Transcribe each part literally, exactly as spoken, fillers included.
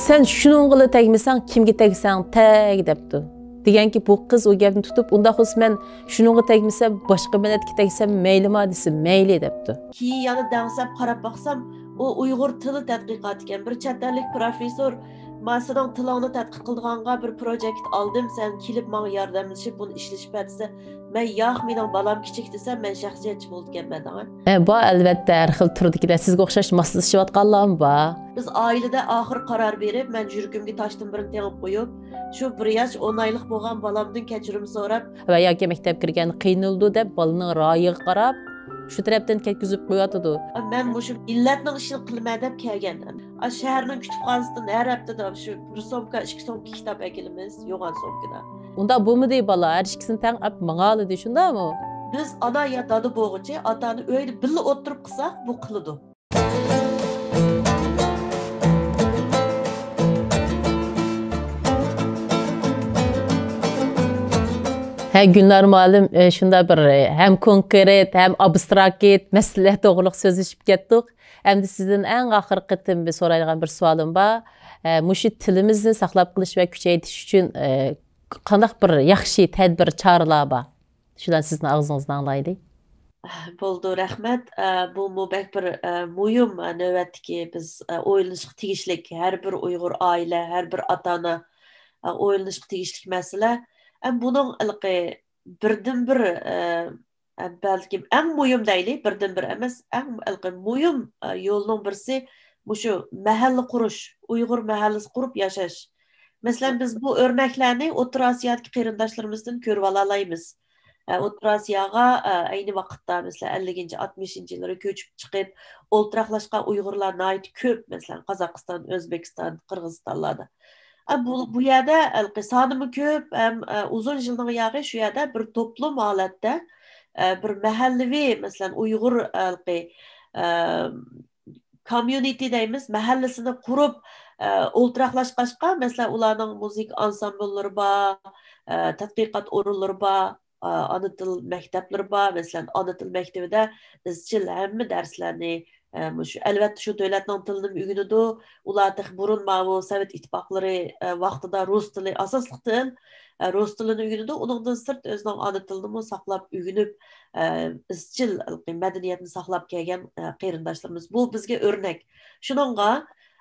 سەن شۇنىڭغىلا تەگمىسەڭ، كىمگە تەگسەڭ تەگ، دەپتۇ. دېگەنكى، بۇ قىز ئۇ گەپنى تۇتۇپ، ئۇنداق بولسا مەن شۇنىڭغا تەگمىسەم، باشقا مىللەتكە تەگسەم مەيلىما دېسە، مەيلى، دەپتۇ. كېيىن يەنە دەڭسەپ قاراپ باقسام، ئۇ ئۇيغۇر تىلى تەتقىقاتى ئىكەن. بىر چەت ئەللىك پروفېسسور، مەن سېنىڭ تىلىڭنى تەتقىق قىلىدىغانغا بىر پروجېكت ئالدىم، سەن كېلىپ ماڭا ياردەملىشىپ بۇنى ئىشلىتىپ بەر دېسە، مەن ياق، مېنىڭ بالام كىچىك دېسەم، مەن شەخسىيەتچى بولىدىكەنمەن دەڭە. ئە، بار، ئەلۋەتتە، ھەر خىل تۈردىكىلەر سىزگە ئوخشاش ماسلىشىۋاتقانلارمۇ بار. بىز ئائىلىدە ئاخىر قارار بېرىپ، مەن يۈرىكىمگە تاشتىن بىرنى تېڭىپ قويۇپ، شۇ بىر ياش ئون ئايلىق بولغان بالامدىن كەچۈرۈم سوراپ، ۋە ياكى مەكتەپكە كىرگەندە قىينىلىدۇ دەپ، بالىنىڭ رايىغا قاراپ، شۇ تەرەپتىن كەتكۈزۈپ قويۇۋاتىدۇ. مەن مۇشۇ مىللەتنىڭ ئىشىنى قىلىمەن دەپ كەلگەن. ئا، شەھەرنىڭ كۇتۇپخانىسىدىن ھەر ھەپتىدە شۇ بىر سومكا، ئىككى سومكا كىتاب ئەكېلىمىز، يوغان سومكىدا. ئۇنداق بولمىدى، بالا ھەر ئىككىسىنى تەڭ ئەپ ماڭالىدى، شۇنداقمۇ؟ بىز ئانا يا دادا بولغۇچە ئاتا-ئانا ئۆيدە بىللە ئولتۇرۇپ قىلساق، بۇ قىلىدۇ. ھە، گۈلنار مۇئەللىم، ئە، شۇنداق بىر، ئە، ھەم كونكرېت، ھەم ئابستراكت مەسىلىلەر توغرۇلۇق سۆزلىشىپ كەتتۇق. ئەمدى سىزدىن ئەڭ ئاخىرقى قېتىم بىر سورايدىغان بىر سوئالىم بار. ئە، مۇشۇ تىلىمىزنى ساقلاپ قېلىش ۋە كۈچەيتىش ئۈچۈن، ئە، قانداق بىر ياخشى تەدبىر، چارىلەر بار؟ شۇلارنى سىزنىڭ ئاغزىڭىزدىن ئاڭلايلى. بولىدۇ، رەھمەت. ئە، بۇمۇ بەك بىر، ئە، مۇھىم، ئە، نۆۋەتتىكى بىز، ئە، ئويلىنىشقا تېگىشلىك، ھەر بىر ئۇيغۇر ئائىلە، ھەر بىر ئاتا-ئانا، ئە، ئويلىنىشقا تېگىشلىك مەسىلە. ئە، بۇنىڭ ھېلىقى بىردىنبىر، ئە، ئە، بەلكىم ئەڭ مۇھىم دەيلى، بىردىنبىر ئەمەس، ئەڭ ھېلىقى مۇھىم، ئە، يولنىڭ بىرسى مۇشۇ مەھەللە قۇرۇش، ئۇيغۇر مەھەللىسى قۇرۇپ ياشاش. مەسىلەن، بىز بۇ ئۆرنەكلەرنى ئوتتۇرا ئاسىيادىكى قېرىنداشلىرىمىزدىن كۆرۈۋالالايمىز. ئە، ئوتتۇرا ئاسىياغا، ئە، ئەينى ۋاقىتتا، مەسىلەن، ئەللىكىنچى، ئاتمىشىنچى يىللىرى كۆچۈپ چىقىپ، ئولتۇراقلاشقان ئۇيغۇرلار ناھايىتى كۆپ، مەسىلەن، قازاقىستان، ئۆزبېكىستان، قىرغىزىستانلاردا. ئە، بۇ، بۇ يەردە ھېلىقى سانىمۇ كۆپ، ھەم، ئە، ئۇزۇن يىلنىڭ ياغى شۇ يەردە بىر توپلۇم ھالەتتە، ئە، بىر مەھەللىۋى، مەسىلەن، ئۇيغۇر، ھېلىقى، ئە، كوميۇنىتى دەيمىز، مەھەللىسىنى قۇرۇپ، ئە، ئولتۇراقلاشقاچقا، مەسىلەن، ئۇلارنىڭ مۇزىكا ئانسامبىللىرى بار، ئە، تەتقىقات ئورۇنلىرى بار، ئا، ئانا تىل مەكتەپلىرى بار. مەسىلەن، ئانا تىل مەكتىۋىدە ئىزچىل ھەممە دەرسلەرنى، ئە، مۇشۇ، ئەلۋەتتە، شۇ دۆلەتنىڭ تىلىنىمۇ ئۆگىنىدۇ. ئۇلار تېخى بۇرۇن ماۋۇ سوۋېت ئىتتىپاقلىرى، ئە، ۋاقتىدا رۇس تىلى ئاساسلىق تىل، ئە، رۇس تىلىنى ئۆگىنىدۇ. ئۇنىڭدىن سىرت ئۆزىنىڭ ئانا تىلىنىمۇ ساقلاپ ئۆگىنىپ، ئە، ئىزچىل مەدەنىيەتنى ساقلاپ كەلگەن، ئە، قېرىنداشلىرىمىز. بۇ بىزگە ئۆرنەك. شۇنىڭغا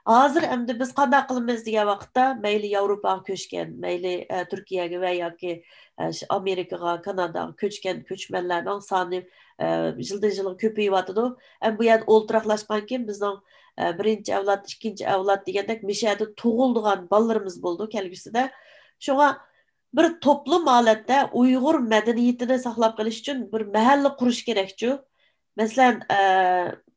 ھازىر ئەمدى بىز قانداق قىلىمىز دېگەن ۋاقىتتا، مەيلى ياۋروپاغا كۆچكەن، مەيلى، ئە، تۈركىيەگە ۋە ياكى، ئە، ش-، ئامېرىكىغا، كاناداغا كۆچكەن كۆچمەنلەرنىڭ سانى، ئە، يىلدىن يىلغا كۆپىيىۋاتىدۇ. ئەمدى بۇ يەردە ئولتۇراقلاشقان كېيىن بىزنىڭ، ئە، بىرىنچى ئەۋلاد، ئىككىنچى ئەۋلاد دېگەندەك مۇشۇ يەردە تۇغۇلىدىغان بالىلىرىمىز بولىدۇ كەلگۈسىدە. شۇڭا بىر توپلۇم ھالەتتە ئۇيغۇر مەدەنىيىتىنى ساقلاپ قېلىش ئۈچۈن بىر مەھەللە قۇرۇش كېرەكچۇ. مەسىلەن، ئە،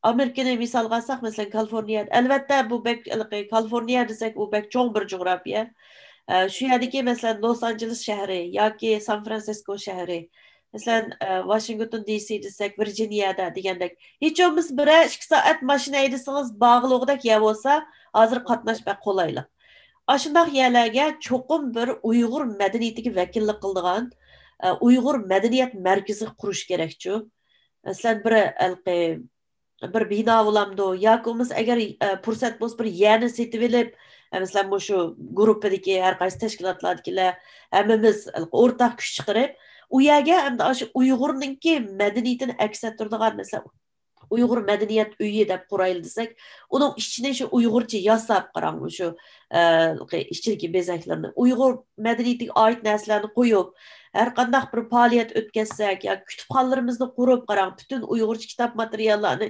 ئامېرىكىنى مىسالغا ئالساق، مەسىلەن، كالىفورنىيە، ئەلۋەتتە، بۇ بەك، ھېلىقى كالىفورنىيە دېسەك، ئۇ بەك چوڭ بىر جۇغراپىيە. ئە، شۇ يەردىكى، مەسىلەن، لوس ئانژېلېس شەھىرى ياكى سان فرانسىسكو شەھىرى، مەسىلەن، ئە، ۋاشىنگتون دى سى دېسەك، ۋىرجىنىيەدە دېگەندەك، ھېچ بولمىسا بىرەر ئىككى سائەت ماشىنا ھەيدىسىڭىز، بارغىلىغۇدەك يەر بولسا، ھازىر قاتناش بەك قولايلىق. ئاشۇنداق يەرلەرگە چوقۇم بىر ئۇيغۇر مەدەنىيىتىگە ۋەكىللىك قىلىدىغان، ئە، ئۇيغۇر مەدەنىيەت مەركىزى قۇرۇش كېرەكچۇ. مەسىلەن، بىر ھېلىقى بىر بىنا بولامدۇ ياكى بولمىسا، ئەگەر، ئە، پۇرسەت بولسا، بىر يەرنى سېتىۋېلىپ، ئە، مەسىلەن، مۇشۇ گۇرۇپپىدىكى ھەر قايسى تەشكىلاتلاردىكىلەر ھەممىمىز ئورتاق كۈچ چىقىرىپ، ئۇ يەرگە ئەمدى ئاشۇ ئۇيغۇرنىڭكى مەدەنىيىتىنى ئەكس ئەتتۈرىدىغان، مەسىلەن، ئۇيغۇر مەدەنىيەت ئۆيى دەپ قۇرايلى دېسەك، ئۇنىڭ ئىچىنى شۇ ئۇيغۇرچە ياساپ قاراڭ، شۇ، ئە، ئىچىدىكى بېزەكلىرىنى، ئۇيغۇر مەدەنىيىتىگە ئائىت نەرسىلەرنى قويۇپ، ھەر قانداق بىر پائالىيەت ئۆتكەزسەك ياكى كۇتۇپخانىلىرىمىزنى قۇرۇپ قاراڭ، پۈتۈن ئۇيغۇرچە كىتاب ماتېرىياللارنى،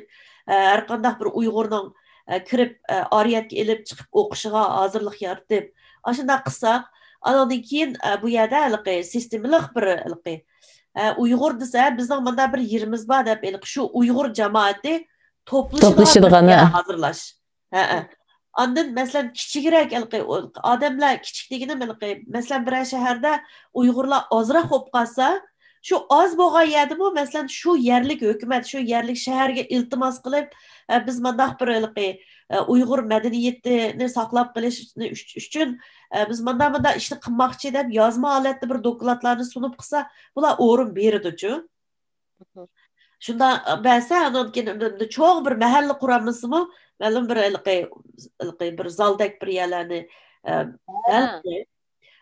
ئە، ھەر قانداق بىر ئۇيغۇرنىڭ، ئە، كىرىپ، ئە، ئارىيەتكە ئېلىپ چىقىپ ئوقۇشىغا ھازىرلىق يارىتىپ، ئاشۇنداق قىلساق، ئانىڭدىن كېيىن، ئە، بۇ يەردە ھېلىقى سىستېمىلىق بىر ھېلىقى، ئە، ئۇيغۇر دېسە، بىزنىڭ مۇندا بىر يېرىمىز بار دەپ، ھېلىقى شۇ ئۇيغۇر جامائىتى توپلىشىدىغان توپلىشىدىغان، بىر يەر ھە. ھازىرلاش. ھەئە. ئاندىن، مەسىلەن، كىچىكرەك ھېلىقى ئادەملەر، كىچىك دېگىنىم ھېلىقى، مەسىلەن، بىرەر شەھەردە ئۇيغۇرلار ئازراق بولۇپ قالسا، شۇ ئاز بولغان يەردىمۇ، مەسىلەن، شۇ يەرلىك ھۆكۈمەت، شۇ يەرلىك شەھەرگە ئىلتىماس قىلىپ، ئە، بىز مانداق بىر ھېلىقى، ئە، ئۇيغۇر مەدەنىيىتىنى ساقلاپ قېلىش ئۈچ-، ئۈچۈن، ئە، بىز ماندا، ماندا ئىشنى قىلماقچى دەپ يازما ھالەتتە بىر دوكلاتلارنى سۇنۇپ قىلسا، بۇلار ئورۇن بېرىدۇچۇ. شۇنداق بەرسە، ئاندىن كېيىن چوڭ بىر مەھەللە قۇرالمىسىمۇ، مەلۇم بىر ھېلىقى، ھېلىقى بىر زالدەك بىر يەرلەرنى، ئە، ھەل قىلىپ،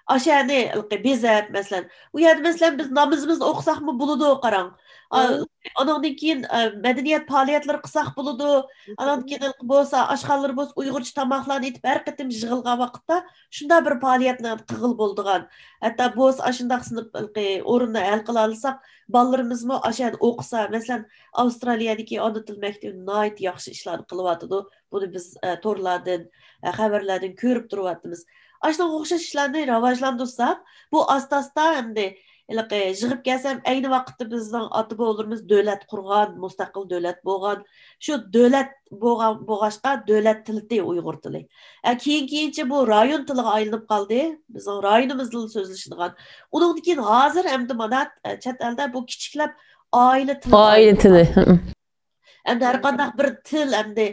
ئاشۇ يەرنى ھېلىقى بېزەپ، مەسىلەن، ئۇ يەردە، مەسىلەن، بىز نامىزىمىزنى ئوقۇساقمۇ بولىدۇ، قاراڭ. ئا-، ئانىڭدىن كېيىن، ئە، مەدەنىيەت پائالىيەتلىرى قىلساق بولىدۇ. ئانىڭدىن كېيىن ھېلىقى بولسا، ئاشخانىلىرى بولسا، ئۇيغۇرچە تاماقلارنى ئېتىپ، ھەر قېتىم يىغىلغان ۋاقىتتا شۇنداق بىر پائالىيەتنى قىلغىلى بولىدىغان. ھەتتا بولسا ئاشۇنداق سىنىپ ھېلىقى ئورۇننى ھەل قىلالىساق، بالىلىرىمىزمۇ ئاشۇ يەردە ئوقۇسا، مەسىلەن، ئاۋسترالىيەدىكى ئانا تىل مەكتىپى ناھايىتى ياخشى ئىشلارنى قىلىۋاتىدۇ. بۇنى بىز، ئە، تورلاردىن، ئە، خەۋەرلەردىن كۆرۈپ تۇرۇۋاتىمىز. ئاشۇنىڭغا ئوخشاش ئىشلارنى راۋاجلاندۇرساق، بۇ ئاستا-ئاستا ئەمدى ھېلىقى يىغىپ كەلسەم، ئەينى ۋاقىتتا بىزنىڭ ئاتا-بوۋىلىرىمىز دۆلەت قۇرغان، مۇستەقىل دۆلەت بولغان. شۇ دۆلەت بولغان، بولغاچقا دۆلەت تىلى ئۇيغۇر تىلى. ئە، كېيىن-كېيىنچە بۇ رايون تىلىغا ئايلىنىپ قالدى. بىزنىڭ رايونىمىزدىلا سۆزلىشىدىغان. ئۇنىڭدىن كېيىن ھازىر ئەمدى مانا، ئە، چەت ئەلدە بۇ كىچىكلەپ ئائىلە تىلىغا ئائىلە ئايلىنىپ تىلى. قالدى. ھە. ئەمدى ھەر قانداق بىر تىل ئەمدى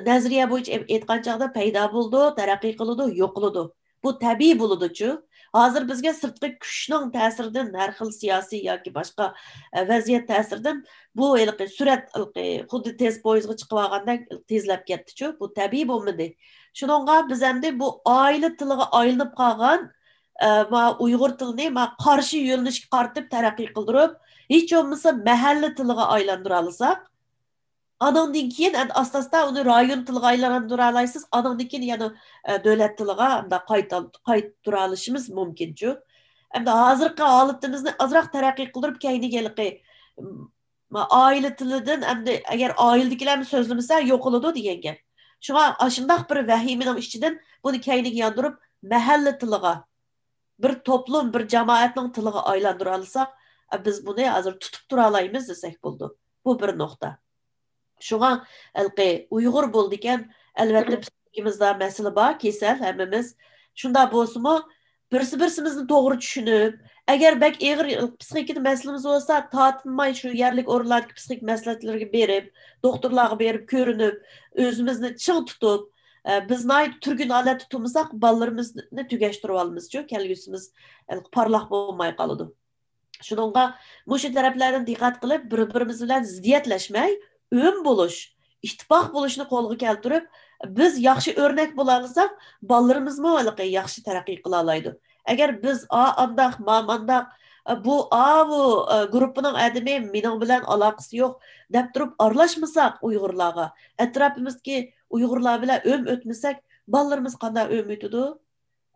نەزەرىيە بويىچە ئېيتقان چاغدا پەيدا بولىدۇ، تەرەققىي قىلىدۇ، يوقىلىدۇ. بۇ تەبىئىي بولىدۇچۇ. ھازىر بىزگە سىرتقى كۈچنىڭ تەسىرىدىن، ھەر خىل سىياسىي ياكى باشقا، ئە، ۋەزىيەت تەسىرىدىن بۇ ھېلىقى سۈرئەت، ھېلىقى خۇددى تېز پويىزغا چىقىۋالغاندەك تېزلەپ كەتتىچۇ. بۇ تەبىئىي بولمىدى. شۇنىڭغا بىز ئەمدى بۇ ئائىلە تىلىغا ئايلىنىپ قالغان، ئە، ما ئۇيغۇر تىلىنى ما قارشى يۆنىلىشكە قارىتىپ تەرەققىي قىلدۇرۇپ، ھېچ بولمىسا مەھەللە تىلىغا ئايلاندۇرالىساق، ئانىڭدىن كېيىن ئەمدى ئاستا-ئاستا ئۇنى رايون تىلىغا ئايلاندۇرالايسىز، ئانىڭدىن كېيىن يەنە، ئە، دۆلەت تىلىغا ئەمدى قايتا-، قايتۇرالىشىمىز مۇمكىنچۇ. ئەمدى ھازىرقى ھالىتىمىزنى ئازراق تەرەققىي قىلدۇرۇپ، كەينىگە ھېلىقى، م-، ئائىلە تىلىدىن ئەمدى ئەگەر ئائىلىدىكىلەرمۇ سۆزلىمىسە يوقىلىدۇ دېگەن گەپ. شۇڭا ئاشۇنداق بىر ۋەھىمىنىڭ ئىچىدىن بۇنى كەينىگە ياندۇرۇپ، مەھەللە تىلىغا، بىر توپلۇم، بىر جامائەتنىڭ تىلىغا ئايلاندۇرالىساق، ئە، بىز بۇنى ھازىر تۇتۇپ تۇرالايمىز دېسەك بولىدۇ. بۇ بىر نۇقتا. شۇڭا ھېلىقى ئۇيغۇر بولىدىكەن، ئەلۋەتتە پسىخىكىمىزدا مەسىلە بار، كېسەل ھەممىمىز. شۇنداق بولسىمۇ، بىرسى-بىرسىمىزنى توغرا چۈشىنىپ، ئەگەر بەك ئېغىر پسىخىكىدا مەسىلىمىز بولسا، تارتىنماي شۇ يەرلىك ئورۇنلاردىكى پسىخىك مەسلىھەتلەرگە بېرىپ، دوختۇرلارغا بېرىپ كۆرۈنۈپ، ئۆزىمىزنى چىڭ تۇتۇپ، ئە، بىز ناھايىتى تۈرگۈن ھالەتتە تۇرمىساق، بالىلىرىمىزنى تۈگەشتۈرۈۋالىمىزچۇ، كەلگۈسىمىز، ئە، پارلاق بولماي قالىدۇ. شۇنىڭغا مۇشۇ تەرەپلەردىن دىققەت قىلىپ، بىر-بىرىمىز بىلەن زىددىيەتلەشمەي، ئۆم بولۇش، ئىتتىپاق بولۇشنى قولغا كەلتۈرۈپ، بىز ياخشى ئۆرنەك بولالىساق، بالىلىرىمىزمۇ ھېلىقى ياخشى تەرەققىي قىلالايدۇ. ئەگەر بىز، ئا، ئانداق، ما، مانداق، ئا، بۇ، ئاۋۇ، ئا، گۇرۇپپىنىڭ ئادىمى مېنىڭ بىلەن ئالاقىسى يوق، دەپ تۇرۇپ ئارىلاشمىساق ئۇيغۇرلارغا، ئەتراپىمىزدىكى ئۇيغۇرلار بىلەن ئۆم ئۆتمىسەك، بالىلىرىمىز قانداق ئۆم ئۆتىدۇ؟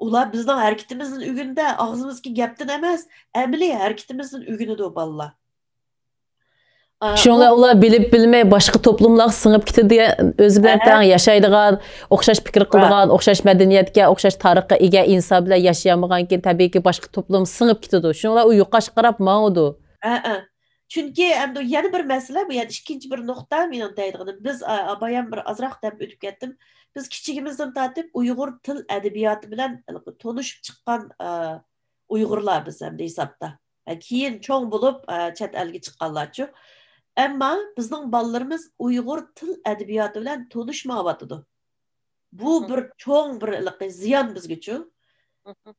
ئۇلار بىزنىڭ ھەرىكىتىمىزدىن ئۆگىنىدۇ، ئاغزىمىزدىكى گەپتىن ئەمەس، ئەمەلىي ھەرىكىتىمىزدىن ئۆگىنىدۇ بالىلار. ئا، شۇڭا بۇ ئۇلار بىلىپ بىلمەي باشقا توپلۇملارغا سىڭىپ كېتىدۇ، ئۆزى بىلەن ھە. تەڭ ياشايدىغان، ئوخشاش پىكىر ھە. قىلىدىغان، ئوخشاش مەدەنىيەتكە، ئوخشاش تارىخقا ئىگە ئىنسان بىلەن ياشىيالمىغاندىكىن، تەبىئىيكى، باشقا توپلۇم سىڭىپ كېتىدۇ. شۇڭا ئۇ يوقاشقا قاراپ ماڭىدۇ. ھە، ھە. چۈنكى ئەمدى يەنە بىر مەسىلە، بۇ يەنە ئىككىنچى بىر نۇقتا مېنىڭ دەيدىغىنىم. بىز، ئا، بايام بىر ئازراق دەپ ئۆتۈپ كەتتىم. بىز كىچىكىمىزدىن تارتىپ ئۇيغۇر تىل ئەدەبىياتى بىلەن تونۇشۇپ چىققان، ئا، ئۇيغۇرلار بىز ئەمدى ھېسابتا. ئە، كېيىن چوڭ بولۇپ، ئە، چەت ئەلگە چىققانلارچۇ. ئەمما بىزنىڭ بالىلىرىمىز ئۇيغۇر تىل ئەدەبىياتى بىلەن تونۇشمايۋاتىدۇ. بۇ بىر چوڭ بىر ھېلىقى زىيان بىزگىچۇ.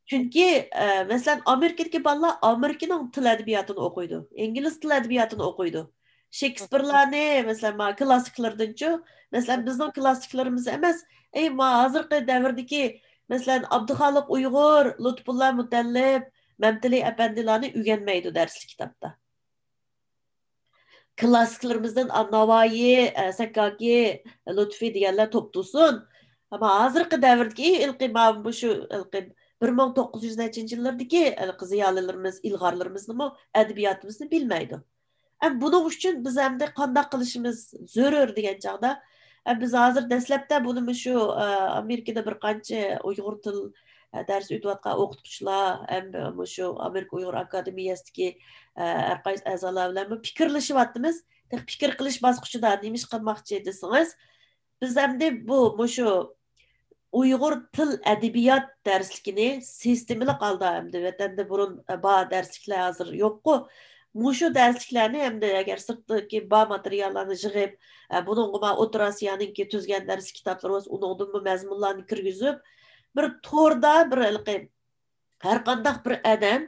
چۈنكى، ئە، مەسىلەن، ئامېرىكىدىكى بالىلار ئامېرىكىنىڭ تىل ئەدەبىياتىنى ئوقۇيدۇ، ئىنگلىز تىل ئەدەبىياتىنى ئوقۇيدۇ. شېكسپىرلارنى، مەسىلەن، ما كلاسسىكلىرىدىنچۇ، مەسىلەن، بىزنىڭ كلاسسىكلىرىمىز ئەمەس، ئەي، ما ھازىرقى دەۋردىكى، مەسىلەن، ئابدۇخالىق ئۇيغۇر، لۇتپۇللا مۇتەللىپ، مەمتىلى ئەپەندىلارنى ئۆگەنمەيدۇ دەرسلىك كىتابتا. كلاسسىكلىرىمىزدىن ئا-، ناۋايى، ئە، سەككاكى، لۇتپى دېگەنلەر توپ تۇرسۇن. ئەمما ھازىرقى دەۋردىكى ھېلىقى ما-، مۇشۇ ھېلىقى بىر مىڭ توققۇز يۈز نەچچىنچى يىللىرىدىكى ھېلىقى زىيالىيلىرىمىز، ئىلغارلىرىمىزنىمۇ، ئەدەبىياتىمىزنى بىلمەيدۇ. ئەم، بۇنىڭ ئۈچۈن بىز ئەمدى قانداق قىلىشىمىز زۆرۈر دېگەن چاغدا، ئە، بىز ھازىر دەسلەپتە بۇنى مۇشۇ، ئە، ئامېرىكىدا بىر قانچە ئۇيغۇر تىل، ئە، دەرس ئۆتۈۋاتقان ئوقۇتقۇچىلار ھەم مۇشۇ ئامېرىكا ئۇيغۇر ئاكادېمىيەسىدىكى، ئە، ھەر قايسى ئەزالار بىلەنمۇ پىكىرلىشىۋاتىمىز. تېخى پىكىر قىلىش باسقۇچىدا. نېمە ئىش قىلماقچى دېسىڭىز، بىز ئەمدى بۇ، مۇشۇ ئۇيغۇر تىل ئەدەبىيات دەرسلىكىنى سىستېمىلىق ھالدا، ئەمدى ۋەتەندە بۇرۇن بار دەرسلىكلەر ھازىر يوققۇ، مۇشۇ دەرسلىكلەرنى ئەمدى ئەگەر سىرتتىكى بار ماتېرىياللارنى يىغىپ، ئە، بۇنىڭغىمۇ ئوتتۇرا ئاسىيانىڭكى تۈزگەن دەرس كىتابلىرى بولسا، ئۇنىڭدىنمۇ مەزمۇنلارنى كىرگۈزۈپ، بىر توردا بىر ھېلىقى ھەر قانداق بىر ئادەم،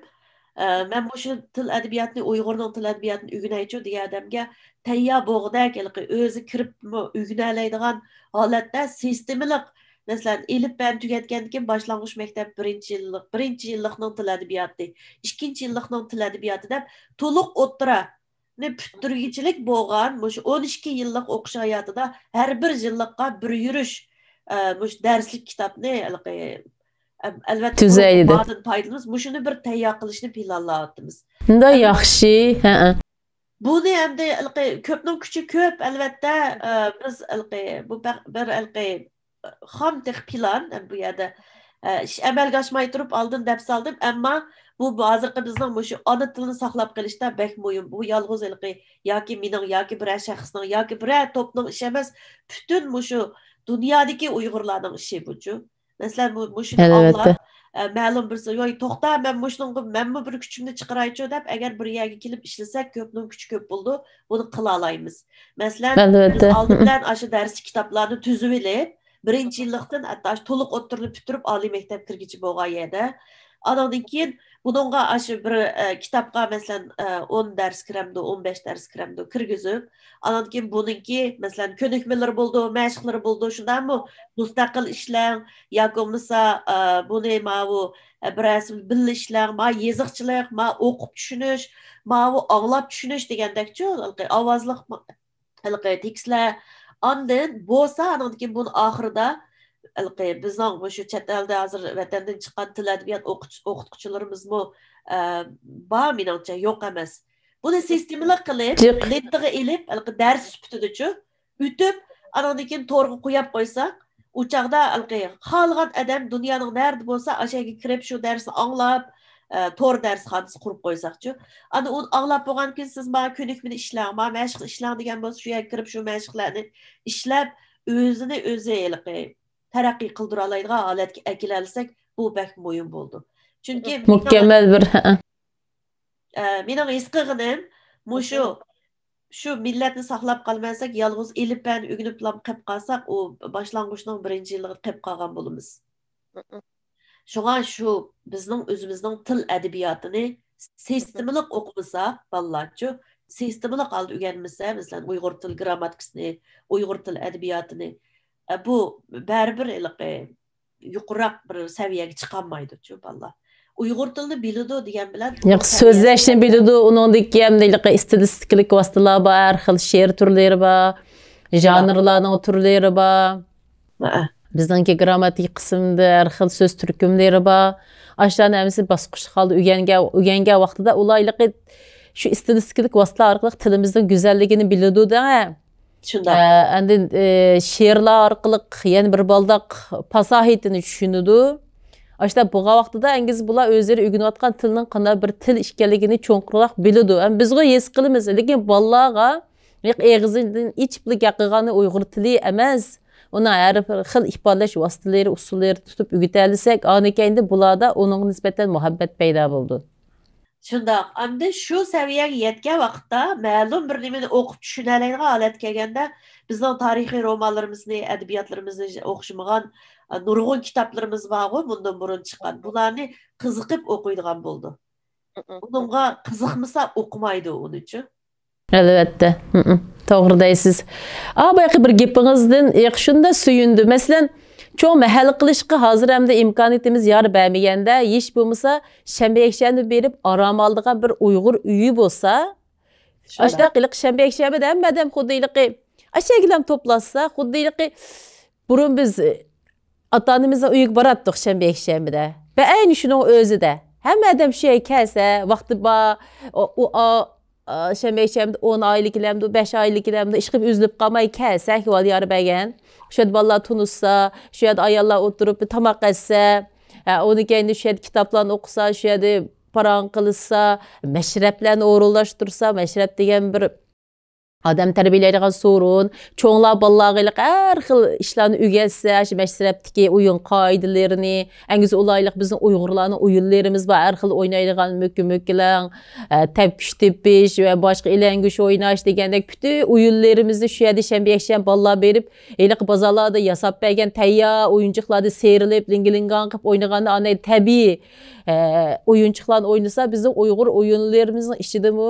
ئە، مەن مۇشۇ تىل ئەدەبىياتنى، ئۇيغۇرنىڭ تىل ئەدەبىياتىنى ئۆگىنەيچۇ دېگەن ئادەمگە تەييار بوغدەك، ھېلىقى ئۆزى كىرىپمۇ ئۆگىنەلەيدىغان ھالەتتە سىستېمىلىق، مەسىلەن، ئېلىپبەنى تۈگەتكەندىن كېيىن باشلانغۇچ مەكتەپ بىرىنچى يىللىق، بىرىنچى يىللىقنىڭ تىل ئەدەبىياتى، ئىككىنچى يىللىقنىڭ تىل ئەدەبىياتى دەپ تولۇق ئوتتۇرانى پۈتتۈرگۈچىلىك بولغان مۇشۇ ئون ئىككى يىللىق ئوقۇش ھاياتىدا ھەر بىر يىللىققا بىر يۈرۈش، ئە، مۇشۇ دەرسلىك كىتابنى ھېلىقى، ئە، ئەلۋەتتە، تۈزەيدۇ. بۇنىڭدىن پايدىلىنىمىز. مۇشۇنى بىر تەييار قىلىشنى پىلانلاۋاتىمىز. شۇنداق ياخشى. ھەئە. بۇنى ئەمدى ھېلىقى كۆپنىڭ كۈچى كۆپ، ئەلۋەتتە، ئە، بىز ھېلىقى بۇ بەخ-، بىر ھېلىقى خام تېخى پىلان، بۇ يەردە، ئە، ئىش ئەمەلگە ئاشماي تۇرۇپ ئالدىن دەپ سالدىم، ئەمما بۇ، بۇ ھازىرقى بىزنىڭ مۇشۇ ئانا تىلنى ساقلاپ قېلىشتا بەك مۇھىم. بۇ يالغۇز ھېلىقى ياكى مېنىڭ، ياكى بىرەر شەخسنىڭ، ياكى بىرەر توپنىڭ ئىشى ئەمەس، پۈتۈن مۇشۇ دۇنيادىكى ئۇيغۇرلارنىڭ ئىشى بۇچۇ. مەسىلەن، مۇ-، مۇشۇنى ئەلۋەتتە. ئاڭلاپ، ئە، مەلۇم بىرسى، «ۋاي، توختا، مەن مۇشۇنىڭغا مەنمۇ بىر كۈچۈمنى چىقىرايچۇ» دەپ، ئەگەر بىر يەرگە كېلىپ ئىشلىسەك، كۆپنىڭ كۈچى كۆپ بولىدۇ، بۇنى قىلالايمىز. مەسىلەن، بىز ئەلۋەتتە. ئالدى بىلەن ئاشۇ دەرسلىك كىتابلارنى تۈزۈۋېلىپ، بىرىنچى يىللىقتىن ھەتتا ئاشۇ تولۇق ئوتتۇرىنى پۈتتۈرۈپ، ئالىي مەكتەپ كىرگۈچە بولغان يەردە. ئانىڭدىن كېيىن بۇنىڭغا ئاشۇ بىر، ئە، كىتابقا، مەسىلەن، ئە، ئون دەرس كىرەمدۇ، ئون بەش دەرس كىرەمدۇ، كىرگۈزۈپ، ئانان كېيىن بۇنىڭكى، مەسىلەن، كۆنۈكمىلىرى بولىدۇ، مەشىقلىرى بولىدۇ، شۇنداقمۇ؟ مۇستەقىل ئىشلەڭ ياكى بولمىسا، ئە، بۇنى ماۋۇ، ئە، بىرەرسى بىللە ئىشلەڭ، ما يېزىقچىلىق، ما ئوقۇپ چۈشىنىش، ماۋۇ ئاڭلاپ چۈشىنىش دېگەندەكچۇ، ھېلىقى ئاۋازلىق، ھېلىقى تېكىستلەر. ئاندىن بولسا، ئانىڭدىن كېيىن بۇنى ئاخىرىدا، ھېلىقى بىزنىڭ مۇشۇ چەت ئەلدە ھازىر ۋەتەندىن چىققان تىل ئەدەبىيات ئوقۇتقۇچىلىرىمىزمۇ، ئە، بار، مېنىڭچە يوق ئەمەس. بۇنى سىستېمىلىق قىلىپ، جىق. لېنتىغا ئېلىپ، ھېلىقى دەرس سۈپىتىدىچۇ ئۆتۈپ، ئانىڭدىن كېيىن تورغا قويۇپ قويساق، ئۇ چاغدا ھېلىقى خالىغان ئادەم دۇنيانىڭ نەرىدە بولسا، ئاشۇ يەرگە كىرىپ، شۇ دەرسنى ئاڭلاپ، ئە، تور دەرسخانىسى قۇرۇپ قويساقچۇ. ئاندىن ئۇنى ئاڭلاپ بولغاندىن كېيىن، سىز مانا كۆنۈكمىنى ئىشلەڭ، مانا مەشىقنى ئىشلەڭ دېگەن بولسا، شۇ يەرگە كىرىپ، شۇ مەشىقلەرنى ئىشلەپ، ئۆزىنى ئۆزى ھېلىقى تەرەققىي قىلدۇرالايدىغان ھالەتكە ئەكېلەلىسەك، بۇ بەك مۇھىم بولىدۇ. چۈنكى مۇكەممەل بىر، ھە. ئە، مېنىڭ ھېس قىلغىنىم، مۇشۇ، شۇ مىللەتنى ساقلاپ قالمىساق، يالغۇز ئېلىپبەنى ئۆگىنىپلا قېلىپ قالساق، ئۇ باشلانغۇچنىڭ بىرىنچى يىلىغا قېلىپ قالغان بولىمىز. شۇڭا شۇ بىزنىڭ ئۆزىمىزنىڭ تىل ئەدەبىياتىنى سىستېمىلىق ئوقۇمىساق، بالىلارچۇ، سىستېمىلىق ھالدا ئۆگەنمىسە، مەسىلەن، ئۇيغۇر تىل گرامماتىكىسىنى، ئۇيغۇر تىل ئەدەبىياتىنى، ئە، بۇ بەرىبىر ھېلىقى يۇقىرىراق بىر سەۋىيەگە چىقالمايدۇچۇ بالىلار. ئۇيغۇر تىلىنى بىلىدۇ دېگەن بىلەن ياق، سۆزلەشنى بىلىدۇ، ئۇنىڭدىن كېيىن ھېلىقى ئىستىلىستىكىلىق ۋاسىتىلەر بار، ھەر خىل شېئىر تۈرلىرى بار، ژانىرلارنىڭ تۈرلىرى بار. ھەئە. بىزنىڭكى گرامماتىكا قىسمىدا ھەر خىل سۆز تۈركۈملىرى بار. ئاشۇلارنى ھەممىسى باسقۇچلۇق ھالدا ئۆگەنگەن، ئۆگەنگەن ۋاقتىدا ئۇلار ھېلىقى شۇ ئىستىلىستىكىلىق ۋاسىتىلەر ئارقىلىق تىلىمىزنىڭ گۈزەللىكىنى بىلىدۇ دە. شۇنداق. ئە، ئاندىن، ئە، شېئىرلار ئارقىلىق يەنە بىر بالداق پاساھىتىنى چۈشىنىدۇ. ئاشۇنداق بولغان ۋاقتىدا ئەنگىز بۇلار ئۆزلىرى ئۆگىنىۋاتقان تىلنىڭ قانداق بىر تىل ئىكەنلىكىنى چوڭقۇرراق بىلىدۇ. ھەم بىزغۇ ھېس قىلىمىز، لېكىن بالىلارغا ئېغىزىدىن ئېچىپلا گەپ قىلغاننى ئۇيغۇر تىلى ئەمەس، ئۇنىڭ ھەر بىر خىل ئىپادىلەش ۋاسىتىلىرى، ئۇسۇللىرى تۇتۇپ ئۆگىتەلىسەك، ئاندىن كەينىدە بۇلاردا ئۇنىڭغا نىسبەتەن مۇھەببەت پەيدا بولىدۇ. شۇنداق. ئەمدى شۇ سەۋىيەگە يەتكەن ۋاقىتتا مەلۇم بىر نېمىنى ئوقۇپ چۈشىنەلەيدىغان ھالەتكە كەلگەندە، بىزنىڭ تارىخىي رومانلىرىمىزنى، ئەدەبىياتلىرىمىزنى ئوخشىمىغان، ئە، نۇرغۇن كىتابلىرىمىز بارغۇ، بۇندىن بۇرۇن چىققان. بۇلارنى قىزىقىپ ئوقۇيدىغان بولىدۇ. ئۇنىڭغا قىزىقمىسا ئوقۇمايدۇ ئۇنىچۇ. ئەلۋەتتە. ھىم، توغرا دەيسىز. ئا، بايىقى بىر گېپىڭىزدىن، ئېق، شۇنداق سۆيۈندۈم. مەسىلەن، چوڭ مەھەل قىلىشقا ھازىر ئەمدى ئىمكانىيىتىمىز يار بەرمىگەندە، ھېچ بولمىسا شەنبە يەكشەنبە بېرىپ ئارام ئالىدىغان بىر ئۇيغۇر ئۆيى بولسا، شۇنداق. ئاشۇنداق ھېلىقى شەنبە يەكشەنبىدە ھەممە ئادەم خۇددى ھېلىقى ئاشەگىلەم توپلاشسا، خۇددى ھېلىقى بۇرۇن بىز ئاتا-ئانىمىزنىڭ ئۆيىگە باراتتۇق شەنبە يەكشەنبىدە. ۋە ئەينى شۇنىڭ ئۆزىدە. ھەممە ئادەم شۇ يەرگە كەلسە، ۋاقتى بار، ئۇ، ئۇ، ئا، ئا، شەنبە يەكشەنبىدە ئون ئائىلە كېلەمدۇ، بەش ئائىلە كېلەمدۇ، ئىشقىلىپ ئۈزۈلۈپ قالماي كەلسە، ئەھۋال يار بەرگەن. شۇ يەردە بالىلار تونۇشسا، شۇ يەردە ئاياللار ئولتۇرۇپ بىر تاماق ئەتسە، ھە، ئۇنىڭ كەينىدە شۇ يەردە كىتابلارنى ئوقۇسا، شۇ يەردە پاراڭ قىلىشسا، مەشرەپلەرنى ئورۇنلاشتۇرسا، مەشرەپ دېگەن بىر ئادەم تەربىيەلەيدىغان سورۇن، چوڭلار بالىلارغا ھېلىقى ھەر خىل ئىشلارنى ئۆگەتسە، شۇ مەشرەپتىكى ئويۇن قائىدىلىرىنى، ئەڭگۈزى ئۇلار ھېلىقى بىزنىڭ ئۇيغۇرلارنىڭ ئويۇنلىرىمىز بار، ھەر خىل ئوينايدىغان مۆكۈ-مۆكۈلەڭ، ئە، تەپكۈچ تېپىش ۋە باشقا ئىلەڭگۈچ ئويناش دېگەندەك پۈتۈن ئويۇنلىرىمىزنى شۇ يەردە شەنبە، يەكشەنبە بالىلار بېرىپ، ھېلىقى بازارلاردا ياساپ بەرگەن تەييار ئويۇنچۇقلاردا سىيرىلىپ، لىڭگىلىڭگاڭ قىلىپ ئوينىغاندا، ئانا تەبىئىي، ئە، ئويۇنچۇقلارنى ئوينىسا، بىزنىڭ ئۇيغۇر ئويۇنلىرىمىزنىڭ ئىچىدىمۇ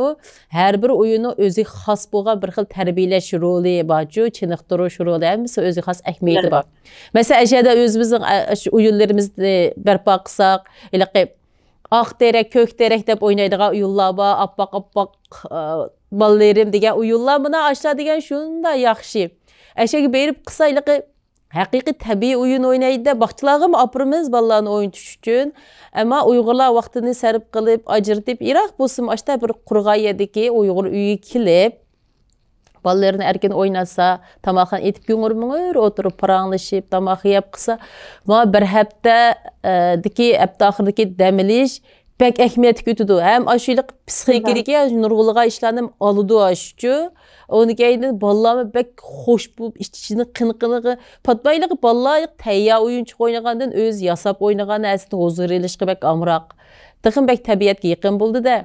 ھەر بىر ئويۇننىڭ ئۆزىگە خاس بولغان بىر خىل تەربىيەلەش رولى بارچۇ، چېنىقتۇرۇش رولى، ھەممىسى ئۆزىگە خاس ئەھمىيىتى بار. مەسىلەن، ئەشەدە ئۆزىمىزنىڭ، ئە، شۇ ئويۇنلىرىمىزنى بەرپا قىلساق، ھېلىقى ئاق تېرەك، كۆك تېرەك دەپ ئوينايدىغان ئويۇنلار بار، ئاپئاق، ئاپئاق، ئە، بالىلىرىم دېگەن ئويۇنلار، مانا ئاشۇلار دېگەن شۇنداق ياخشى. ئەشەگە بېرىپ قىلسا، ھېلىقى ھەقىقىي تەبىئىي ئويۇن ئوينايدۇ-دە، باغچىلارغىمۇ ئاپىرىمىز بالىلارنى ئوينىتىش ئۈچۈن. ئەمما ئۇيغۇرلار ۋاقتىنى سەرپ قىلىپ، ئاجرىتىپ، يىراق بولسىمۇ ئاشتا بىر قۇرغان يەردىكى ئۇيغۇر ئۆيىگە كېلىپ، بالىلىرىنى ئەركىن ئويناتسا، تاماقخانا ئېتىپ گۈڭۈر-مۈڭۈر ئولتۇرۇپ پاراڭلىشىپ، تاماق يەپ قىلسا، ما بىر ھەپتە، ئە، دىكى، ھەپتە ئاخىرىدىكى دەم ئېلىش بەك ئەھمىيەتلىك ئۆتىدۇ. ھەم ئاشۇ پسىخىكىدىكى نۇرغۇنلىغان ئىشلارنى ئالىدۇ ئاشۇچۇ. ئۇنىڭ كەينىدىن بالىلارمۇ بەك خوش بولۇپ، ئىچ-ئىچىنىڭ قىنىقىنىغا پاتمايلىق، بالىلار تەييار ئويۇنچۇق ئوينىغاندىن ئۆزى ياساپ ئوينىغان نەرسىدىن ھۇزۇر ئېلىشقا بەك ئامراق. تېخىمۇ بەك تەبىئەتكە يېقىن بولدى-دە.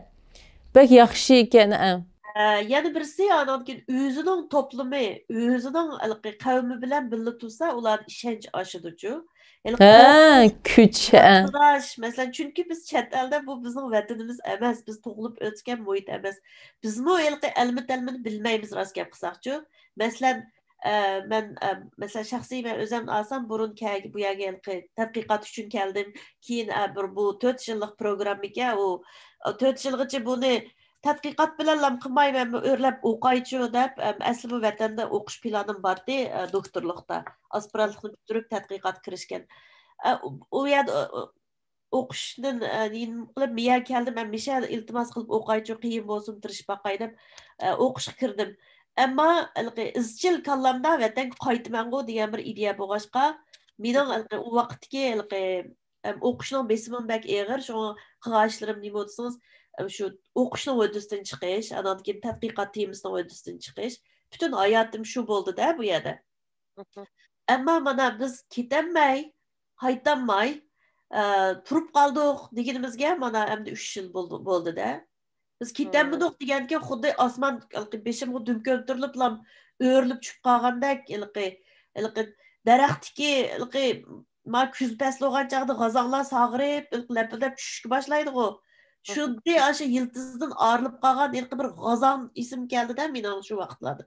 بەك ياخشى ئىكەن، ھە. ئە، يەنە بىرسى، ئانان كېيىن ئۆزىنىڭ توپلىمى، ئۆزىنىڭ ھېلىقى قەۋمى بىلەن بىللە تۇرسا، ئۇلاردا ئىشەنچ ئاشىدۇچۇ. ھېلىقى ھە، توپ، كۈچ، ھە. قاتناش، مەسىلەن، چۈنكى بىز چەت ئەلدە، بۇ بىزنىڭ ۋەتىنىمىز ئەمەس، بىز تۇغۇلۇپ ئۆسكەن مۇھىت ئەمەس. بىزمۇ ھېلىقى ئەلمە-تەلمىنى بىلمەيمىز، راست گەپ قىلساقچۇ. مەسىلەن، ئە، مەن، ئە، مەسىلەن، شەخسىي مەن ئۆزۈمنى ئالسام، بۇرۇن كە-، بۇ يەرگە ھېلىقى تەتقىقات ئۈچۈن كەلدىم. كېيىن، ئە، بىر بۇ تۆت يىللىق پروگراممىكەن، ئۇ، ئۇ تۆت يىلغىچە بۇنى تەتقىقات بىلەنلا قىلماي، مەنمۇ ئۆرلەپ ئوقايچۇ دەپ، ئەم، ئەسلى بۇ ۋەتەندە ئوقۇش پىلانىم بارتى، ئە، دوكتورلۇقتا. ئاسپىرانتلىقنى پۈتتۈرۈپ تەتقىقات كىرىشكەن. ئە، ئۇ، ئۇ يەردە، ئۇ، ئۇ، ئوقۇشتىن، ئە، نېمە قىلىپ، مىيە كەلدىم، مەن مىشە ئىلتىماس قىلىپ ئوقايچۇ، قىيىن بولسۇن، تىرىشىپ باقاي دەپ، ئە، ئوقۇشقا كىردىم. ئەمما ھېلىقى ئىزچىل كاللامدا ۋەتەنگە قايتىمەنغۇ دېگەن بىر ئىدىيە بولغاچقا، مېنىڭ ھېلىقى ئۇ ۋاقىتتىكى ھېلىقى ئەم، ئوقۇشنىڭ بېسىمىمۇ بەك ئېغىر، شۇڭا قىلغان ئىشلىرىم نېمە دېسىڭىز، ئەم، شۇ ئوقۇشنىڭ ھۆددىسىدىن چىقىش، ئانان كېيىن تەتقىقات تېمىسىنىڭ ھۆددىسىدىن چىقىش. پۈتۈن ھاياتىم شۇ بولدى-دە بۇ يەردە. مهم. ئەمما مانا بىز كېتەلمەي، قايتالماي، ئە، تۇرۇپ قالدۇق دېگىنىمىزگە مانا ئەمدى ئۈچ يىل بولدى، بولدى-دە. بىز مم. كېتەلمىدۇق دېگەندىكىن خۇددى ئاسمان ھېلىقى بېشىمغا دۈم كۆتۈرۈلۈپلا ئۆرۈلۈپ چۈشۈپ قالغاندەك، ھېلىقى، ھېلىقى دەرەختىكى ھېلىقى ما كۈز پەسلى بولغان چاغدا غازاڭلار ساغىرىپ، ھېلىقى لەپىلدەپ چۈشۈشكە باشلايدىغۇ. شۇددى ئاشۇ يىلتىزدىن ئايرىلىپ قالغان ھېلىقى بىر غازاڭ ئېسىمگە كەلدى-دە مېنىڭ شۇ ۋاقىتلاردا.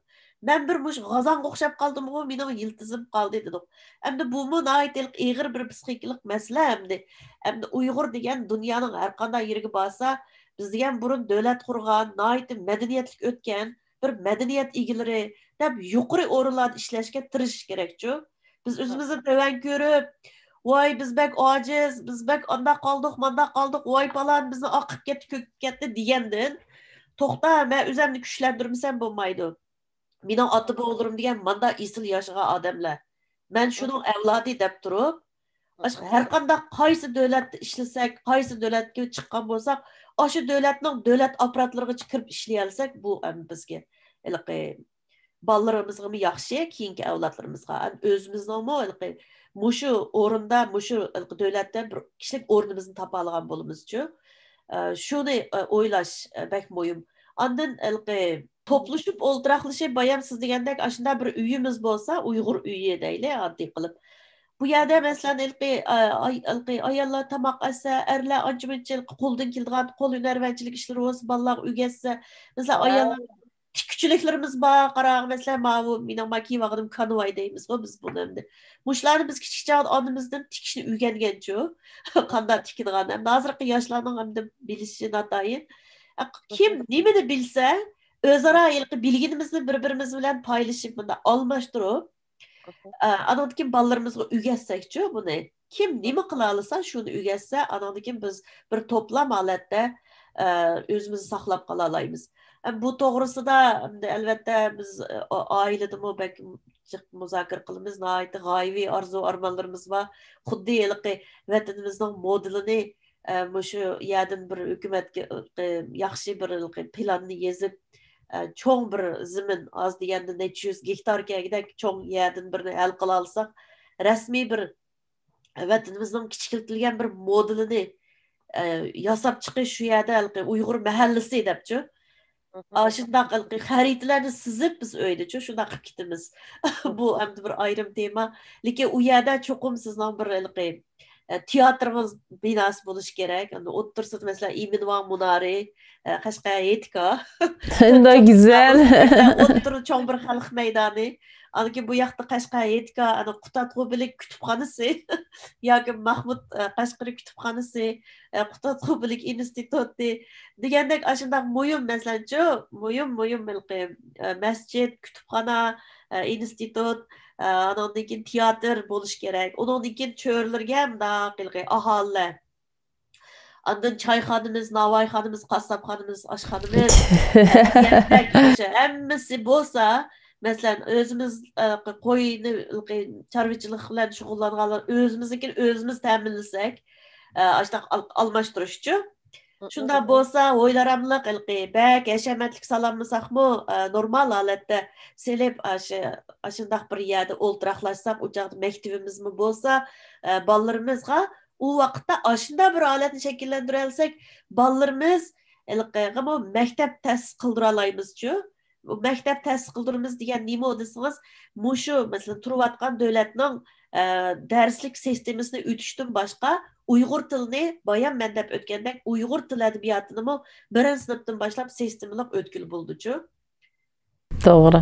مەن بىر مۇشۇ غازاڭغا ئوخشاپ قالدىمغۇ، مېنىڭ يىلتىزىم قالدى دېدۇق. ئەمدى بۇمۇ ناھايىتى ھېلىقى ئېغىر بىر پسىخىكىلىق مەسىلە ئەمدى. ئەمدى ئۇيغۇر دېگەن دۇنيانىڭ ھەر قانداق يېرىگە بارسا، بىز دېگەن بۇرۇن دۆلەت قۇرغان، ناھايىتى مەدەنىيەتلىك ئۆتكەن بىر مەدەنىيەت ئىگىلىرى دەپ يۇقىرى ئورۇنلاردا ئىشلەشكە تىرىشىش كېرەكچۇ. بىز ئۆزىمىزنى تۆۋەن كۆرۈپ، ۋاي، بىز بەك ئاجىز، بىز بەك ئانداق قالدۇق، مانداق قالدۇق، ۋاي، پالان بىزنى ئاقىپ كەتتى، كۆكۈپ كەتتى دېگەندىن، توختا، مەن ئۆزۈمنى كۈچلەندۈرمىسەم بولمايدۇ. مېنىڭ ئاتا بوۋىلىرىم دېگەن ماندا ئېسىل ياشىغان ئادەملەر. مەن شۇنىڭ ئەۋلادى دەپ تۇرۇپ، باشقا ھەر قانداق قايسى دۆلەتتە ئىشلىسەك، قايسى دۆلەتكە چىققان بولساق، ئاشۇ دۆلەتنىڭ دۆلەت ئاپپاراتلىرىغىچە كىرىپ ئىشلىيەلىسەك، بۇ ئەمدى بىزگە ھېلىقى بالىلىرىمىزغىمۇ ياخشى، كېيىنكى ئەۋلادلىرىمىزغا. ئەمدى ئۆزىمىزنىڭمۇ ھېلىقى مۇشۇ ئورۇندا، مۇشۇ ھېلىقى دۆلەتتە بىر كىشىلىك ئورنىمىزنى تاپالىغان بولىمىزچۇ. ئە، شۇنى، ئە، ئويلاش، ئە، بەك مۇھىم. ئاندىن ھېلىقى توپلىشىپ ئولتۇراقلىشىپ، بايام سىز دېگەندەك ئاشۇنداق بىر ئۆيىمىز بولسا، ئۇيغۇر ئۆيى دەيلى، ئاددىي قىلىپ. بۇ يەردە، مەسىلەن، ھېلىقى، ئاي-، ھېلىقى ئاياللار تاماق ئەتسە، ئەرلەر ئانچە-مۇنچە ھېلىقى قولدىن كېلىدىغان قول ھۈنەرۋەنچىلىك ئىشلىرى بولسا، بالىلارغا ئۆگەتسە، مەسىلەن، ھە. ئاياللار تىككۈچىلىكلىرىمىز بار، قاراڭ، مەسىلەن، ماۋۇ مېنىڭ ما كىيىۋالغىنىم كانۋاي دەيمىزغۇ بىز بۇنى ئەمدى. مۇشۇلارنى بىز كىچىك چاغدا ئانىمىزدىن تىكىشنى ئۆگەنگەنچۇ، قانداق تىكىدىغان. ئەمدى ھازىرقى ياشلارنىڭ ئەمدى بىلىشى ناتايىن. كىم نېمىنى بىلسە، ئۆزئارا ھېلىقى بىلگىنىمىزنى بىر-بىرىمىز بىلەن پايلىشىپ، مۇنداق ئالماشتۇرۇپ، ئە، ئانىڭدىن كېيىن بالىلىرىمىزغا ئۆگەتسەكچۇ بۇنى. كىم نېمە قىلالىسا، شۇنى ئۆگەتسە، ئانىڭدىن كېيىن بىز بىر توپلام ھالەتتە، ئە، ئۆزىمىزنى ساقلاپ قالالايمىز. ئە، بۇ توغرىسىدا، ئەمدى، ئەلۋەتتە، بىز، ئە، ئائىلىدىمۇ بەك جىق مۇزاكىرە قىلىمىز. ناھايىتى غايىۋى ئارزۇ-ئارمانلىرىمىز بار. خۇددى ھېلىقى ۋەتىنىمىزنىڭ مودېلىنى، ئە، مۇشۇ يەردىن بىر ھۆكۈمەتكە، ئە، ياخشى بىر ھېلىقى پىلاننى يېزىپ، ئە، چوڭ بىر زېمىن، ئاز دېگەندە نەچچە يۈز گېكتار كەلگۈدەك چوڭ يەردىن بىرنى ھەل قىلالىساق، رەسمىي بىر ۋەتىنىمىزنىڭ كىچىكلىتىلگەن بىر مودېلىنى، ئە، ياساپ چىقىش، شۇ يەردە ھېلىقى ئۇيغۇر مەھەللىسى دەپچۇ. ئاشۇنداق ھېلىقى خەرىتىلەرنى سىزىپ بىز ئۆيدىچۇ شۇنداق قىلىپ كېتىمىز. بۇ ئەمدى بىر ئايرىم تېما. لېكىن ئۇ يەردە چوقۇم سىزنىڭ بىر ھېلىقى، ئە، تىياتىرىڭىز بىناسى بولۇشى كېرەك. ئەمدى ئوتتۇرىسىدا، مەسىلەن، ئىمىنۋاڭ مۇنارى، ئە، قەشقەر ھېيتگاھ. شۇنداق گۈزەل. ئوتتۇرا چوڭ بىر خەلق مەيدانى. ئاندىن كېيىن بۇ ياقتا قەشقەر ھېيتگاھ، ئەنە قۇتادغۇ بىلىك كۇتۇپخانىسى ياكى مەھمۇد، ئە، قەشقىرى كۇتۇپخانىسى، ئە، قۇتادغۇ بىلىك ئىنستىتۇتى دېگەندەك ئاشۇنداق مۇھىم، مەسىلەنچۇ، مۇھىم، مۇھىم ھېلىقى، ئە، مەسچىت، كۇتۇپخانا، ئە، ئىنستىتۇت، ئە، ئانىڭدىن كېيىن تىياتىر بولۇشى كېرەك. ئۇنىڭدىن كېيىن چۆرىلىرىگە مۇنداق ھېلىقى ئاھالىلەر. ئاندىن چايخانىمىز، ناۋايخانىمىز، قاسساپخانىمىز، ئاشخانىمىز، دېگەندەك، ئاشۇ ھەممىسى بولسا، مەسىلەن، ئۆزىمىز، ئە، قوينى، چارۋىچىلىق بىلەن شۇغۇللانغانلار ئۆزىمىزنىڭكىنى ئۆزىمىز تەمىنلىسەك، ئە، ئاشۇنداق ئال-، ئالماشتۇرۇشچۇ. شۇنداق بولسا، ھويلىراملىق، ھېلىقى بەك ھەشەمەتلىك سالالمىساقمۇ، ئە، نورمال ھالەتتە سېلىپ، ئاشۇ، ئاشۇنداق بىر يەردە ئولتۇراقلاشساق، ئۇ چاغدا مەكتىۋىمىزمۇ بولسا، ئە، بالىلىرىمىزغا ئۇ ۋاقىتتا ئاشۇنداق بىر ھالەتنى شەكىللەندۈرەلىسەك، بالىلىرىمىز ھېلىقىغىمۇ مەكتەپ تەسىس قىلدۇرالايمىزچۇ. بۇ مەكتەپ تەسىس قىلدۇرىمىز دېگەن نېمە دېسىڭىز، مۇشۇ، مەسىلەن، تۇرۇۋاتقان دۆلەتنىڭ، ئە، دەرسلىك سىستېمىسىنى ئۆتۈشتىن باشقا، ئۇيغۇر تىلىنى بايام مەن دەپ ئۆتكەندەك، ئۇيغۇر تىل ئەدەبىياتىنىمۇ بىرىنچى سىنىپتىن باشلاپ سىستېمىلىق ئۆتكىلى بولىدۇچۇ. توغرا.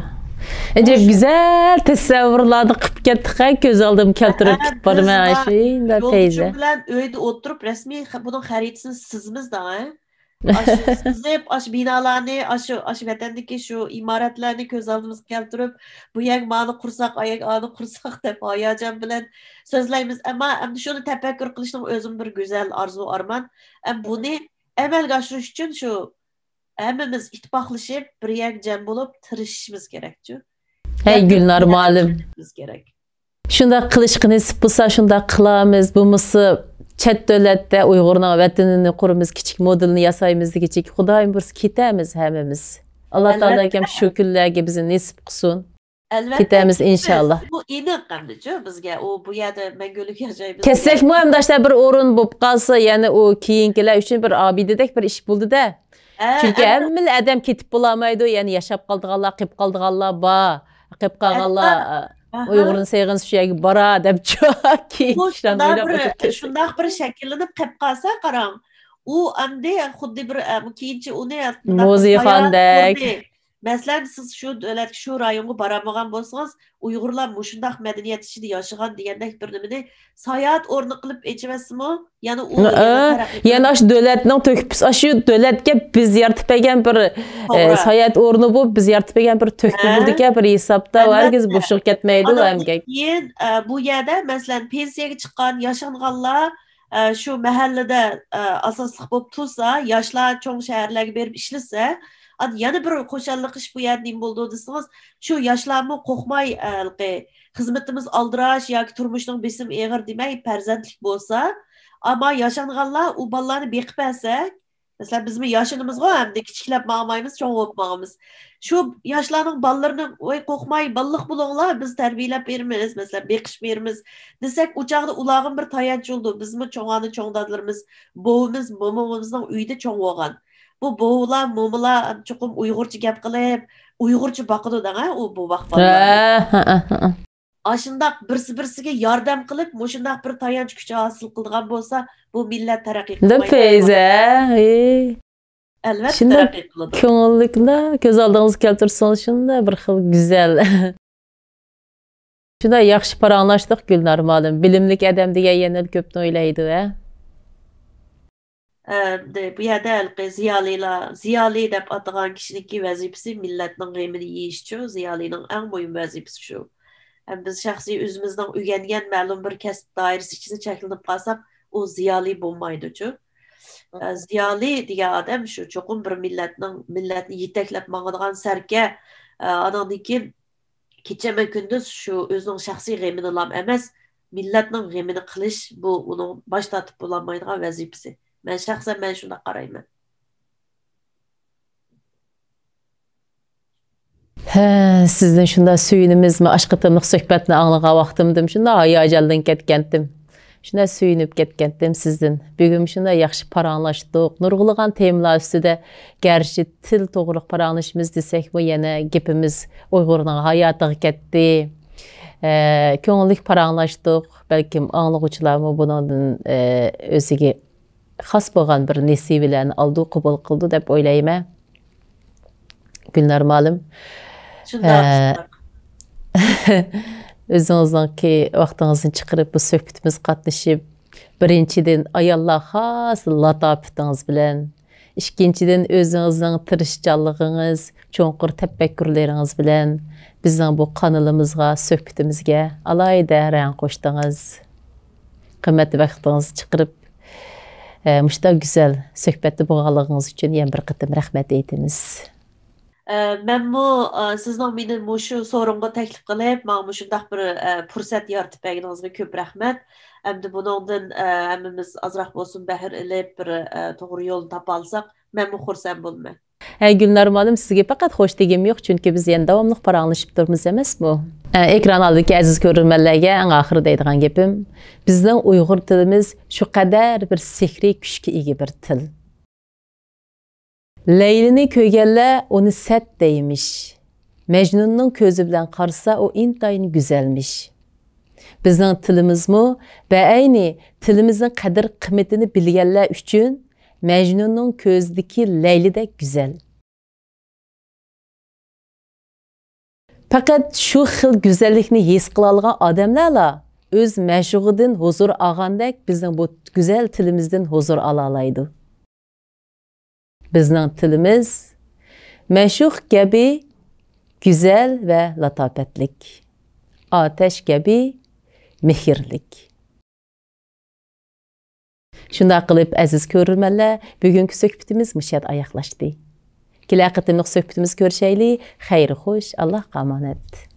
ئەجەب گۈزەل تەسەۋۋۇرلارنى قىلىپ كەتتىق ھە، كۆز ئالدىمغا كەلتۈرۈپ كېتىپ بارىمەن، ئاشۇنداق پەيزە. بۇنىڭ خەرىتىسىنى سىزىمىز دەڭ ھە. ئاشۇ سىزىپ، ئاشۇ بىنالارنى، ئاشۇ، ئاشۇ ۋەتەندىكى شۇ ئىمارەتلەرنى كۆز ئالدىمىزغا كەلتۈرۈپ، بۇ يەرگە مانى قۇرساق، ئۇ يەرگە ئانى قۇرساق دەپ ھاياجان بىلەن سۆزلەيمىز. ئەمما ئەمدى شۇنى تەپەككۇر قىلىشنىڭ ئۆزىمۇ بىر گۈزەل ئارزۇ ئارمان. ئەم بۇنى ئەمەلگە ئاشۇرۇش ئۈچۈن شۇ ھەممىمىز ئىتتىپاقلىشىپ، بىر يەرگە جەم بولۇپ تىرىشىشىمىز كېرەكچۇ. ھەي، گۈلنار مۇئەللىم. شۇنداق قىلىشقا نېسىپ بولسا، شۇنداق قىلارمىز. بولمىسا، چەت دۆلەتتە ئۇيغۇرنىڭ ۋەتىنىنى قۇرىمىز، كىچىك مودېلىنى ياسايمىز دېگۈچە، خۇدايىم بۇيرۇسا كېتەرمىز ھەممىمىز. ئاللا تائالا ئەلۋەتتە. شۇ كۈنلەرگە بىزنى نېسىپ قىلسۇن. ئەلۋەتتە، كېتەرمىز، كېتىمىز. ئىنشاللا. بۇ ئېنىق ئەمدىچۇ، بىزگە ئۇ بۇ يەردە مەڭگۈلۈك ياشايمىز. كەتسەكمۇ ئەمدى ئاشۇنداق بىر ئورۇن بولۇپ قالسا، يەنى ئۇ كېيىنكىلەر ئۈچۈن بىر ئابىدىدەك بىر ئىش بولدى-دە. ھە، چۈنكى ھەممىلا ئادەم كېتىپ بولالمايدۇ، يەنى ياشاپ قالىدىغانلار، قېلىپ قالىدىغانلار بار. قېلىپ قالغانلار، ئۇيغۇرنى سېغىنسا شۇ يەرگە بارا دەپ كېيىن بۇ كىشىلەرنى شۇنداق ئويلاپ بىر، ئولتۇرۇپ كەتسە. شۇنداق بىر شەكىللىنىپ قېلىپ قالسا، قاراڭ، ئۇ ئەمدى خۇددى بىر، ئە، كېيىنچە ئۇنى مۇزېيخانىدەك. مەسىلەن، سىز شۇ دۆلەتكە، شۇ رايونغا بارالمىغان بولسىڭىز، ئۇيغۇرلار مۇشۇنداق مەدەنىيەت ئىچىدە ياشىغان دېگەندەك بىر نېمىنى ساياھەت ئورنى قىلىپ ئېچىۋەتسىمۇ، يەنە ئۇ، ئە، يەنە تەرەققىي قىلىدۇ. يەنە ئاشۇ دۆلەتنىڭ تۆھپىسى، ئاشۇ دۆلەتكە بىز يارىتىپ بەرگەن بىر، ئە، توغرا. ساياھەت ئورنى بولۇپ، بىز يارىتىپ بەرگەن بىر تۆھپە ھە. بولىدىكەن، بىر ھېسابتا ئەلۋەتتە. ھەرگىز بوشلۇق كەتمەيدۇ ئۇ ئەمگەك. كېيىن، ئە، بۇ يەردە، مەسىلەن، پېنسىيەگە چىققان، ياشانغانلار، ئە، شۇ مەھەللىدە، ئە، ئاساسلىق بولۇپ تۇرسا، ياشلار چوڭ شەھەرلەرگە بېرىپ ئىشلىسە، ئاندىن يەنە بىر خۇشاللىق ئىش بۇ يەردە نېمە بولىدۇ دېسىڭىز، شۇ ياشلارمۇ قورقماي، ئە، ھېلىقى خىزمىتىمىز ئالدىراش ياكى تۇرمۇشنىڭ بېسىمى ئېغىر دېمەي، پەرزەنتلىك بولسا، ئەمما ياشانغانلار ئۇ بالىلارنى بېقىپ بەرسەك، مەسىلەن، بىزمۇ ياشىنىمىزغۇ، ئەمدى كىچىكلەپ ماڭمايمىز، چوڭ بولۇپ ماڭىمىز. شۇ ياشلارنىڭ بالىلىرىنىڭ، ۋاي، قورقماي، بالىلىق بولۇڭلار، بىز تەربىيەلەپ بېرىمىز، مەسىلەن، بېقىش بېرىمىز دېسەك، ئۇ چاغدا ئۇلارغىمۇ بىر تايانچ بولىدۇ. بىزمۇ چوڭ ئانا، چوڭ دادىلىرىمىز، بوۋىمىز، مومىمىزنىڭ ئۆيىدە چوڭ بولغان. بۇ بوۋىلار، مومىلار چوقۇم ئۇيغۇرچە گەپ قىلىپ، ئۇيغۇرچە باقىدۇ دەڭە، ئۇ بوۋاق بالىلارنى. ھە، ھە، ھە، ھە. ئاشۇنداق بىرسى-بىرسىگە ياردەم قىلىپ، مۇشۇنداق بىر تايانچ كۈچ ھاسىل قىلىدىغان بولسا، بۇ مىللەت تەرەققىي قىلمايدۇ. پەيزە، ھېي. ئەلۋەتتە شۇنداق تەرەققىي قىلىدۇ. كۆڭۈللۈكلا، كۆز ئالدىڭىزغا كەلتۈرسىڭىز، شۇنداق بىر خىل گۈزەل. شۇنداق ياخشى پاراڭلاشتۇق، گۈلنار مۇئەللىم. بىلىملىك ئادەم دېگەن يەنىلا كۆپنى ئويلايدۇ، ھە؟ ئە، دە-، بۇ يەردە ھېلىقى زىيالىيلار، زىيالىي دەپ ئاتىغان كىشىنىڭكى ۋەزىپىسى مىللەتنىڭ غېمىنى يېيىشچۇ، زىيالىينىڭ ئەڭ مۇھىم ۋەزىپىسى شۇ. ھەم بىز شەخسىي ئۆزىمىزنىڭ ئۆگەنگەن مەلۇم بىر كەسىپ دائىرىسى ئىچىدە چەكلىنىپ قالساق، ئۇ زىيالىي بولمايدۇچۇ. ئە، زىيالىي دېگەن ئادەم شۇ چوقۇم بىر مىللەتنىڭ، مىللەتنى يېتەكلەپ ماڭىدىغان سەركە، ئە، ئانىڭدىن كېيىن كېچە ۋە كۈندۈز شۇ ئۆزىنىڭ شەخسىي غېمىنىلا ئەمەس، مىللەتنىڭ غېمىنى قىلىش، بۇ ئۇنىڭ باش تارتىپ بولالمايدىغان ۋەزىپىسى. مەن شەخسەن مەن شۇنداق قارايمەن. ھە، سىزدىن شۇنداق سۆيۈنىمىزمۇ، ئاشۇ قېتىملىق سۆھبەتنى ئاڭلىغان ۋاقتىمدىم، شۇنداق ھاياجانلىنىپ كەتكەنتىم. شۇنداق سۆيۈنۈپ كەتكەنتىم سىزدىن. بۈگۈن شۇنداق ياخشى پاراڭلاشتۇق. نۇرغۇنلىغان تېمىلار ئۈستىدە، گەرچە تىل توغرىلىق پاراڭلىشىمىز دېسەكمۇ، يەنە گېپىمىز ئۇيغۇرنىڭ ھاياتىغا كەتتى. ئە، كۆڭۈللۈك پاراڭلاشتۇق. بەلكىم ئاڭلىغۇچىلارمۇ بۇنىڭدىن، ئە، ئۆزىگە خاس بولغان بىر نېسىۋىلەرنى ئالىدۇ، قوبۇل قىلىدۇ دەپ ئويلايمەن. گۈلنار مۇئەللىم، شۇنداق، ئە، شۇنداق. ئۆزىڭىزنىڭكى ۋاقتىڭىزنى چىقىرىپ، بۇ سۆھبىتىمىزگە قاتنىشىپ، بىرىنچىدىن، ئاياللار خاس لاتاپىتىڭىز بىلەن، ئىككىنچىدىن، ئۆزىڭىزنىڭ تىرىشچانلىقىڭىز، چوڭقۇر تەپەككۇرلىرىڭىز بىلەن بىزنىڭ بۇ قانىلىمىزغا، سۆھبىتىمىزگە ئالاھىدە رەڭ قوشتىڭىز. قىممەتلىك ۋاقتىڭىزنى چىقىرىپ، ئە، مۇشۇنداق گۈزەل سۆھبەتتە بولغانلىقىڭىز ئۈچۈن يەنە بىر قېتىم رەھمەت ئېيتىمىز. ئە، مەنمۇ، ئە، سىزنىڭ مېنى مۇشۇ سورۇنغا تەكلىپ قىلىپ، ماڭا مۇشۇنداق بىر، ئە، پۇرسەت يارىتىپ بەرگىنىڭىزگە كۆپ رەھمەت. ئەمدى بۇنىڭدىن، ئە، ھەممىمىز ئازراق بولسۇن بەھر ئېلىپ، بىر، ئە، توغرا يولنى تاپالىساق، مەنمۇ خۇرسەن بولىمەن. ھەي، گۈلنار مۇئەللىم، سىزگە پەقەت خوش دېگۈم يوق، چۈنكى بىز يەنە داۋاملىق پاراڭلىشىپ تۇرىمىز ئەمەسمۇ؟ ئە، ئېكران ئالدىدىكى ئەزىز كۆرۈرمەنلەرگە ئەڭ ئاخىرى دەيدىغان گېپىم، بىزنىڭ ئۇيغۇر تىلىمىز شۇ قەدەر بىر سېھرىي كۈچكە ئىگە بىر تىل. لەيلىنى كۆرگەنلەر ئۇنى سەت دەيمىش. مەجنۇننىڭ كۆزى بىلەن قارىسا، ئۇ ئىنتايىن گۈزەلمىش. بىزنىڭ تىلىمىزمۇ بەئەينى تىلىمىزنىڭ قەدىر-قىممىتىنى بىلگەنلەر ئۈچۈن مەجنۇننىڭ كۆزىدىكى لەيلىدەك گۈزەل. پەقەت شۇ خىل گۈزەللىكنى ھېس قىلالىغان ئادەملەرلا ئۆز مەشۇقىدىن ھۇزۇر ئالغاندەك بىزنىڭ بۇ گۈزەل تىلىمىزدىن ھۇزۇر ئالالايدۇ. بىزنىڭ تىلىمىز مەشۇق كەبى گۈزەل ۋە لاتاپەتلىك، ئاتەش كەبى مېھىرلىك. شۇنداق قىلىپ، ئەزىز كۆرۈرمەنلەر، بۈگۈنكى سۆھبىتىمىز مۇشۇ يەردە ئاياغلاشتى. كېلەر قېتىملىق سۆھبىتىمىزدە كۆرۈشەيلى. خەير خوش، ئاللاھقا ئامانەت.